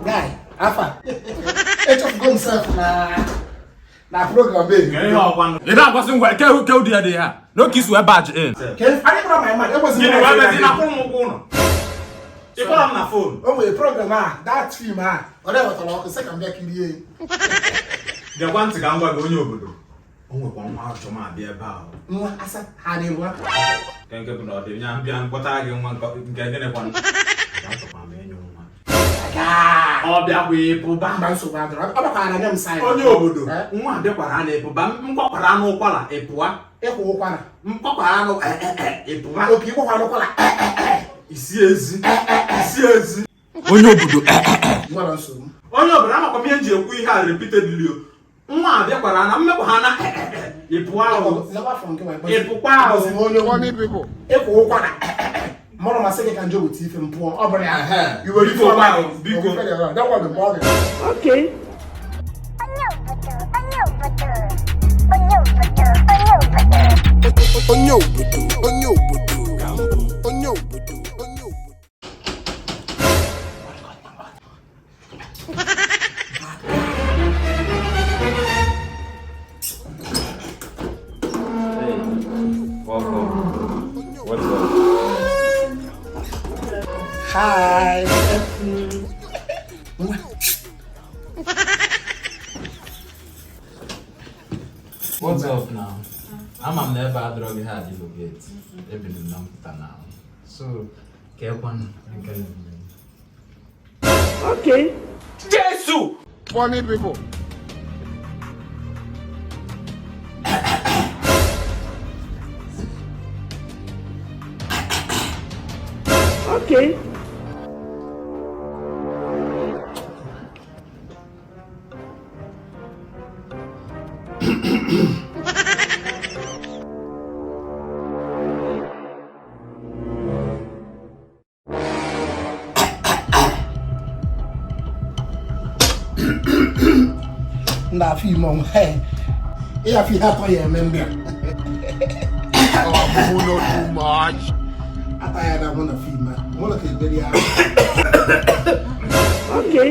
Guy, afa. Echefugo m sef na program e. Ị na-agwasị ngwa ke ke ụdị ya dị ha n'oke isi wee badge in. Anyị kpọrọ my man, ekwesịghị Gịnị m wee ịma mezi gị. na akwụrụ m ụgwọ ụlọ? Ị kpọrọ m na phone. O nwere program a, that film a, ọ na-ewetara ọkụ sị ka m bịa kirie. Gekwa ntị ka m gwa gị onye obodo. O nwekwa nwa achọ m abịa ebe ahụ. Nwa asa ha na-eru. Nke nke bụ na ọ dị nya mbịa mkpọtara gị nwa nke gịnịkwanụ? Achọkwa m ịnyụ nwa. Ọ bịakwa ịpụba. Mba, nsogbu adịrọ. Ọ bakwara anya m saịn. Onye obodo, Eh? nwa abịakwara na ịpụba, mkwakwara anụ ụkwara ịpụa. Ịkwụ ụkwara. Mkwakwara anụ ịpụba. Oke ịkwụkwara ụkwara. Isi ezi. Isi ezi. Onye obodo. Nwere nsogbu. Onye obodo, amakwa m ihe m ji ekwu ihe a repeatedly o. Nwa abịakwara na mmekwa ha na ịpụa ahụ. Ịpụkwa ahụ. Ịkwụ ụkwara. Mụrụ masị gị ka njọ weta ife m pụọ. Ọ bụrụ ya. Iwere ife Biko, ọma. biko. Okay. Onye obodo, onye obodo, onye obodo, onye obodo. Welcome. What's up? Hi. What's up now? Ama m na ebe adọrọ gị ha adịlogate. Ebili m na mpụta now. So, ka ekwanụ nke na-eme. Okay. Funny people. Okay. Ndị afọ ime onwe ịghafụ ihe atọ ya eme ndị a. Oh, not too much. Ata ya na mụ na fim a mụ na ka eberi ahụ. Okay.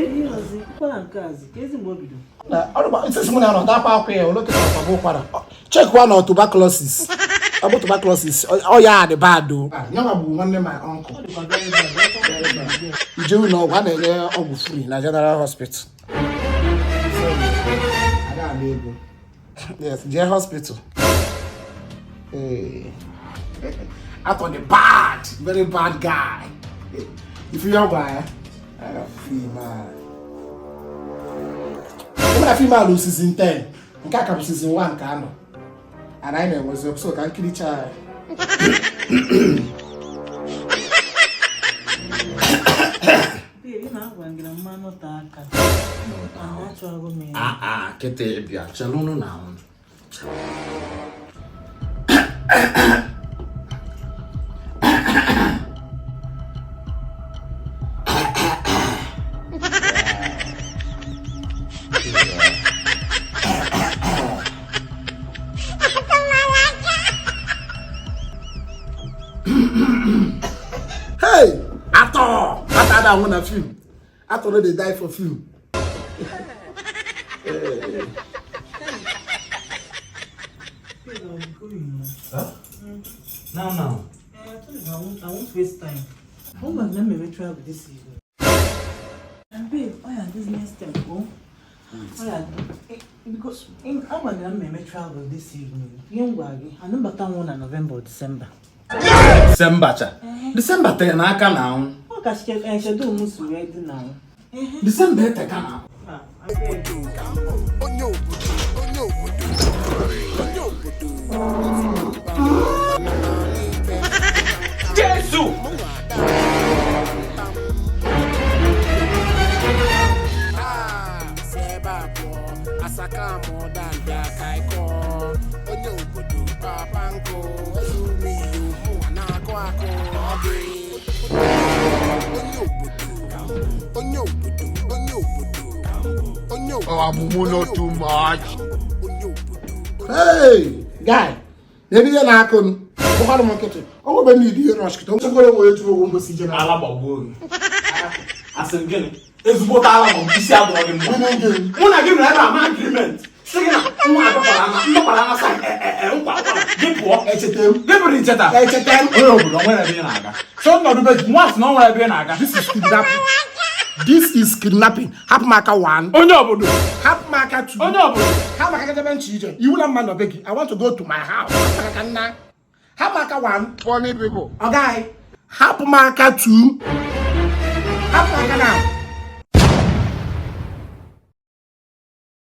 Ọrụ mụ na nọ dapụ akwa ya oloketa ọkwabụ ụkwara chekwa na tuberculosis, ọ bụ tuberculosis ọ ya dị bad o. Nyanwa bụ nwanne my uncle. Ije ụlọ ọgwụ a na-enye ọgwụ free na general hospital. Ada ama ego. Yes, jee hospital. Ee. Atọ the bad, very bad guy. If you are ya fim a na fim a lụ season 10, nke a ka bụ season 1 nke anọ and anyị na-enwezi, so ka nkiricha ya. Babe, ị na-agwa gị na mmanụ taa aka. Ahụ achọghị m ya. Ah ah, kịta ịbịa chelụnụ na ahụ. Hey, atọ atọ ada anwụ na film. Atọ no dey die for film. Babe, I'll be going now. Huh? Now now. Eh, I told you I won't waste time. How long let me travel this evening? And babe, oh yeah, this next time, oh. Oh yeah, because in agwa gị na mmemme travel this evening. Ihe m gwa gị, anụbata nwụ na November or December. December cha. December tere n'aka na ahụ. Ọ ka schedule m si wee dị na ahụ. December eteka na ahụ. Ah, abeg. Onye obodo, onye obodo, onye obodo. Jesu! Ah, si ebe a pụọ, asaka amụda bịa ka ịkọ. Onye obodo papa nkụ, ezuru iyo, mụnwa na-akụ akụ. Ọ dị. Onye obodo, onye obodo, onye obodo, onye obodo. Oh, amụmụ not too much. Onye obodo. Hey, guy, na ihe na-akụ m bụ Gbara m nkịtị. O nwebe need ihe rush kịta. Nchekwa onwe etu ogwo ngosi ije na. Ala gbagbuo gị. Asị m gịnị? Ezigbote ala bụ isi adọrọ gị mma. Gịnị gịnị? Mụ na gị nọ ebe a ma agreement. Sị gị na nwa adọkwara ana, ndọkwara ana sa nkwa nkwa gị pụọ. Echeta m. Gị bụrụ icheta. Echeta m. Onye obodo o nwere ebe ị na-aga. So nọdụ be gị. Nwa sị na o nwere ebe ị na-aga. This is kidnapping. This is kidnapping. Hapụ m aka one. Onye obodo. Hapụ m aka two. Onye obodo. Ha maka ebe nchi ije. Iwu na mma nọ be gị. I want to go to my house. Hapụ m aka nna. Hapụ m aka one. Funny people. Ọ gaghị. Hapụ m aka two. Hapụ m aka now.